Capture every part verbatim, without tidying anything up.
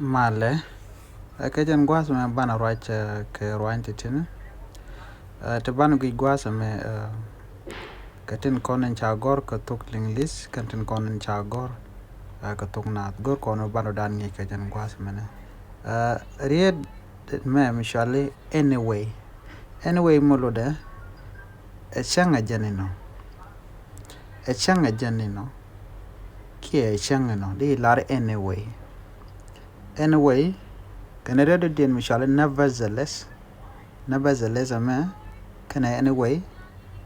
Malɛ, ɛ kɛ jɛn gua̱a̱th mɛ banɛ ruac kɛ ruany ti tini. Ti banɛ guic gua̱a̱th mɛ kɛ tin kɔn in ca gɔr kɛ thok Liŋlith kɛn tin kɔn in ca gɔr kɛ thok Naath. Gɔr kɔn banɛ dan ŋi̱i̱c kɛ jɛn gua̱a̱th mɛnɛ. Riet mɛ mi cuali anyway. Anyway mɛ lotdɛ ɛ cäŋ ɛ jɛn inɔ. Ɛ cäŋ ɛ jɛn inɔ kiɛ ɛ cäŋ inɔ, di lar anyway. Anyway kɛn riet dɔ̱diɛn mi cuali nevertheless. Nevertheless ɛmɛ kɛn ɛ anyway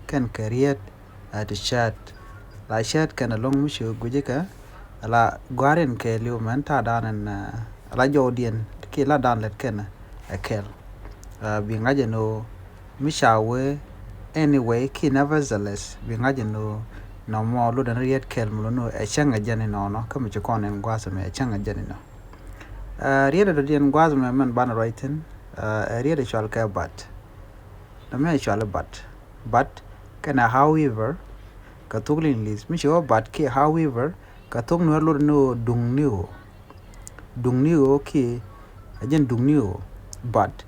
kɛn kɛ riet ɛ ti cäät. La cäät kɛn ɛlɔ̱ŋ mi ci guici kɛ la gua̱a̱r in kɛɛliw mɛn ta̱a̱ dan in la jɔwdiɛn ki la dan lɛt kɛn ɛ kɛl. Bi ŋa̱c ɛn ɣöö mi ca wee anyway ki nevertheless bi ŋa̱c ɛn ɣöö nɔmɔ lotdɛ ni riet kɛl mi lotdɛ ni ɣöö ɛ cäŋ ɛ jɛn inɔnɔ kä mi ci kɔn ɛn gua̱a̱th ɛmɛ ɛ cäŋ ɛ jɛn inɔ. Riet ɛ dɔ̱diɛn gua̱a̱th ɛmɛ mɛn banɛ ruac thi̱n ɛ riet ɛ cual kɛ but. Nɔmɛ ɛ cual but. But kɛnɛ however kɛ thok Liŋlith mi ci wä but ki however kɛ thok Nuɛr lotdɛ ni ɣöö duŋ ni ɣöö. Duŋ ni ɣöö ki ɛ jɛn duŋ ni ɣöö. But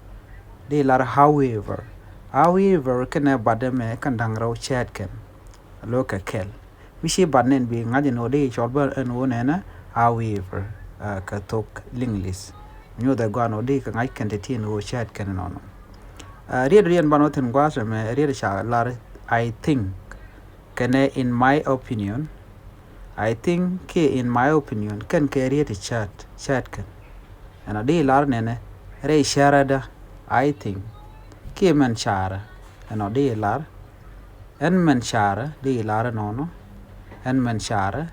di lar however. However kɛnɛ but ɛmɛ kɛn da̱ŋ rɛw cäät kɛn. Lo kɛ kɛl mi ci but nɛn bi ŋa̱c ɛn ɣöö di cɔl bä ɛn ɣöö nɛnɛ however kɛ thok Liŋlith. Nyuuth ɛ gɔaa ɛn ɣöö di kɛ ŋa̱c kɛn ti ti ɛn ɣöö cäät kɛn ɛnɔnɔ. Riet dɔ̱diɛn banɛ wä thi̱n gua̱a̱th ɛmɛ riet ca lar I think kɛnɛ in my opinion. I think kiɛ in my opinion kɛn kɛ riet ti cäät cäät kɛn. Ɛnɔ di lar nɛnɛ rɛy cärädä I think kiɛ mɛn carä. Ɛnɔ di lar ɛn mɛn carä di lar ɛnɔnɔ. Ɛn mɛn carä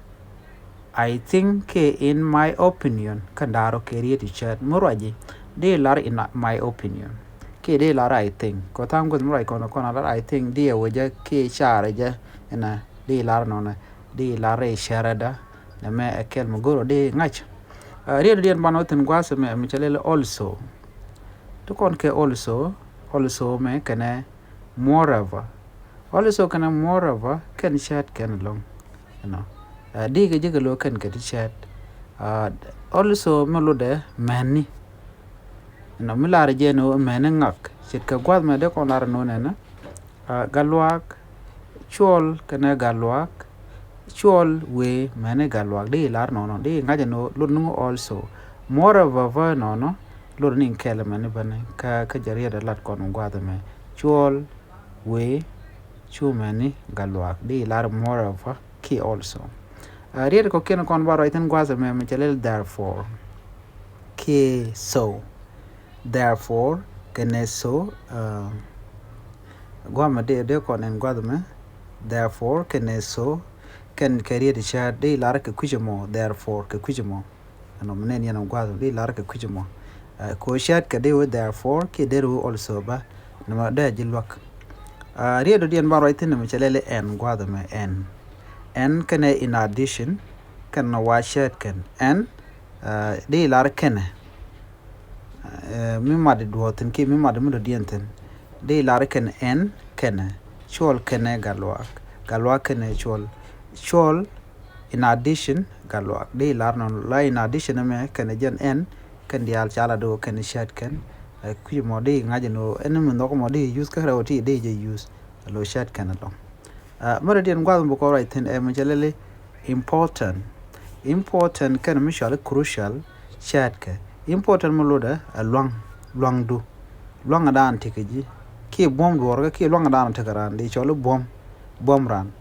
I think kiɛ in my opinion kɛn da̱r ɔ kɛ riet ti cäät mi ruaci di lar in my opinion. Kiɛ di lar I think kɛ tha̱a̱ŋ guäth mi ruac kɔn kɔn a lar I think di ɛ wecä kiɛ carä jɛ. Ɛnɔ di lar ɛnɔnɔ di lar rɛy cärädä. Nɛmɛ ɛ kɛl mi go̱r ɔ di ŋa̱c. Riet dɔ̱diɛn banɛ wä thi̱n gua̱a̱th ɛmɛ mi cɛ lɛl also. Ti kɔn kɛ also. Also mɛ kɛnɛ moreover. Also kɛnɛ moreover kɛn cäät kɛn ɛlɔ̱ŋ. Ɛnɔ di kɛ ji̱ kɛ lo̱ kɛn kɛ ti cäät. Also mi lotdɛ mɛni. Ɛnɔ mi lar jɛ ni mɛni ŋak ce̱tkɛ gua̱a̱th mɛ dee kɔn lar ɛnɔ nɛnɛ. Gatluak cuɔl kɛnɛ gatluak. Cuɔl wee mɛni gatluak di lar nɔnɔ di ŋa̱c ɛn ɣöö lot ni ŋu also. Moreover nɔnɔ lot ni kɛl mɛni bäni kä kä jɛ riet ɛ lat kɔn gua̱a̱th ɛmɛ. Cuɔl wee cu mɛni gatluak di lar moreover ki also. Riet kɔ̱kiɛn kɔn ba ruac thi̱n gua̱a̱th ɛmɛ mi cɛ lɛl therefore ki so. Therefore kɛnɛ so. Guamɛ dee dee kɔn ɛn gua̱th mɛ. Therefore kɛnɛ so kɛn kɛ riet cäät dee lar kɛ kui̱c ɛmɔ therefore kɛ kui̱c ɛmɔ. Ɛnɔ mi nɛn yɛn gua̱th dee lar kɛ kui̱c ɛmɔ. Kɛ ɣöö cäät kɛ dee wee therefore kiɛ dee wee also bä. Nɛmɛ dee ji̱ luäk. Riet dɔ̱diɛn ba ruac thi̱n nɛmɛ cɛ lɛl ɛn gua̱th mɛ ɛn. Ɛn kɛnɛ in addition kɛn nɔ wa cäät kɛn ɛn. Di lar kɛnɛ mi mat di duɔ̱ɔ̱r thi̱n kiɛ mi mat di mi dɔ̱diɛn thi̱n. Di lar kɛnɛ ɛn kɛnɛ cuɔl kɛnɛ gatluak. Gatluak kɛnɛ cuɔl. Cuɔl in addition gatluak di lar nɔn la in addition ɛmɛ kɛnɛ jɛn ɛn. Kɛn diaal ca la di wä kɛnɛ cäät kɛn. Kui̱c mɔ di ŋa̱c ɛn ɣöö ɛn mi nhɔk mɔ di use kä rɛw ti di jɛ use. Lo cäät kɛn ɛlɔ̱ŋ. Mɛ dɔ̱diɛn gua̱th mi bi kɔn ruac thi̱n ɛ mi cɛ lɛli important. Important kɛn mi cuali crucial cäätkɛ. Important mi lotdɛ ɛ lua̱ŋ lua̱ŋdu. Lua̱ŋ ɛ daan tekɛ ji̱ kiɛ buɔ̱m duɔ̱ɔ̱rkɛ kiɛ lua̱ŋ ɛ daan tekɛ raan di cɔli buɔ̱m buɔ̱m raan.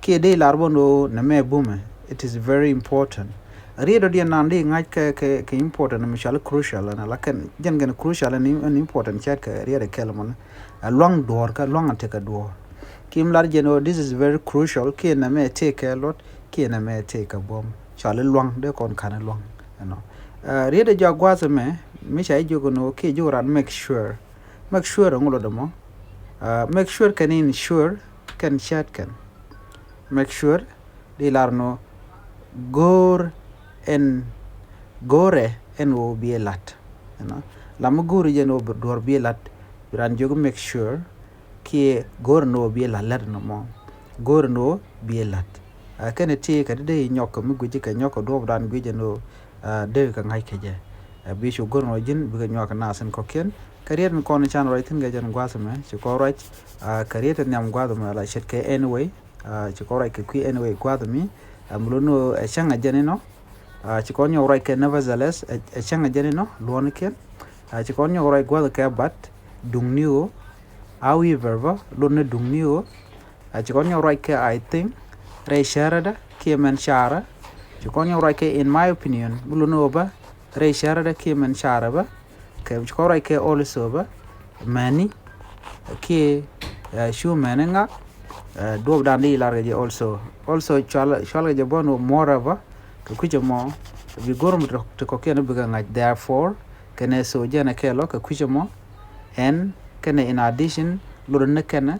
Kiɛ dee lar bä ni ɣöö nɛmɛ bumɛ it is very important. Riet dɔ̱diɛn naan di ŋa̱c kɛ kɛ kɛ important mi cuali crucial ɛn la kɛn jɛn kɛn crucial ɛn important cäätkɛ riet ɛ kɛl mɔni. Ɛ lua̱ŋ duɔ̱ɔ̱rkɛ lua̱ŋ ɛ tekɛ duɔ̱ɔ̱r. Ki mi lar jɛn ɣöö this is very crucial kiɛ nɛmɛ tëëkɛ luɔt kiɛ nɛmɛ tëëkɛ buɔ̱m. Cuali lua̱ŋ dee kɔn ka̱n lua̱ŋ. Ɛnɔ riet ɛ jɔak gua̱a̱th ɛmɛ mi ca jiök ɛn ɣöö kiɛ jiök raan make sure. Make sure ɛŋu lotdɛ mɔ. Make sure kɛn in sure kɛn cäät kɛn. Make sure di lar nɔ go̱o̱r ɛn go̱o̱rɛ ɛn ɣöö biɛ la̱t. Ɛnɔ la mi go̱o̱ri jɛn ɣöö duɔ̱ɔ̱r biɛ la̱t. Bi raan jiök make sure kiɛ go̱o̱r ɛn ɣöö biɛ la̱t lät ɛnɔ mɔ. Go̱o̱r ɛn ɣöö biɛ la̱t. Kɛnɛ ti kɛ ti dee nyɔk kɛ mi gui̱ci kɛ nyɔk kɛ duɔ̱ɔ̱pdan gui̱c ɛn ɣöö dee kɛ ŋa̱c kɛ jɛ. Ɛ bi cu go̱r nɔ ji̱n bikɛ nyuak kɛ nath in kɔ̱kiɛn. Kɛ riet in kɔn can ruac thi̱n kɛ jɛn gua̱th ɛmɛ ci kɔn ruac kɛ riet in nhiam gua̱th ɛmɛ la ce̱tkɛ anyway. Ci kɔn ruac kɛ kui̱ anyway gua̱th ɛmɛ. Ɛm lot ni ɣöö ɛ cäŋ ɛ jɛn inɔ. Ci kɔn nyɔk ruac kɛ nevertheless ɛ cäŋ ɛ jɛn inɔ luɔ̱nikiɛn. Ci kɔn nyɔk ruac gua̱th kɛ but duŋni ɣöö. However bä lot ni duŋni ɣöö. Ci kɔn nyɔk ruac kɛ I think rɛy cärädä kiɛ mɛn carä. Ci kɔn nyɔk ruac kɛ in my opinion mi lot ni ɣöö bä rɛy cärädä kiɛ mɛn carä bä. Kɛ ci kɔn ruac kɛ also bä mɛni kiɛ cu mɛni ŋa. Duɔp dan di lar kɛ jɛ also also cual kɛ jɛ bä ni moreover. Kɛ kui̱cɛ mɔ bi go̱r mi ti kɔ̱kiɛn bikɛ ŋa̱c therefore kɛnɛ so jɛn ɛ kɛɛl ɔ kɛ kui̱cɛ mɔ. Ɛn kɛnɛ in addition lot ni kɛnɛ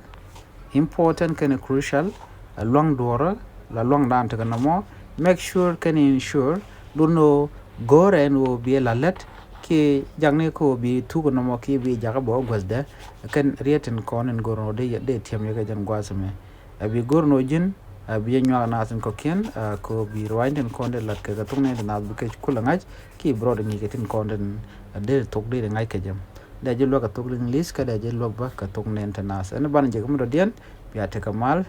important kɛnɛ crucial. Ɛ luaŋ duɔrä la luaŋ dan tekɛ nɔmɔ. Make sure kɛnɛ ensure lot ni ɣöö go̱rɛ ɛn ɣöö biɛ la lät kiɛ jakni kä ɣöö bi thuk nɔmɔ kiɛ bi jakä bä ɣä guäthdɛ. Kɛn riet tin kɔn in go̱r ni ɣöö dee tiɛm yɛ kɛ jɛn gua̱a̱th ɛmɛ. Ɛ bi go̱r ni ɣöö ji̱n ɛ bi jɛ nyuak nath in kɔ̱kiɛn. Kä bi rua̱ny tin kɔn dee lat kɛ kɛ thok nɛn ti nath bi kɛ kulɛ ŋa̱c ki bi rɔɔd ŋi̱i̱c kɛ tin kɔn tin dee thok dee ŋa̱c kɛ jɛ. Dee jɛ luäk kɛ thok English kä dee jɛ luäk bä kɛ thok nɛn ti nath ɛn banɛ jɛ kɛ mi dɔ̱diɛn. Bia tekɛ mal.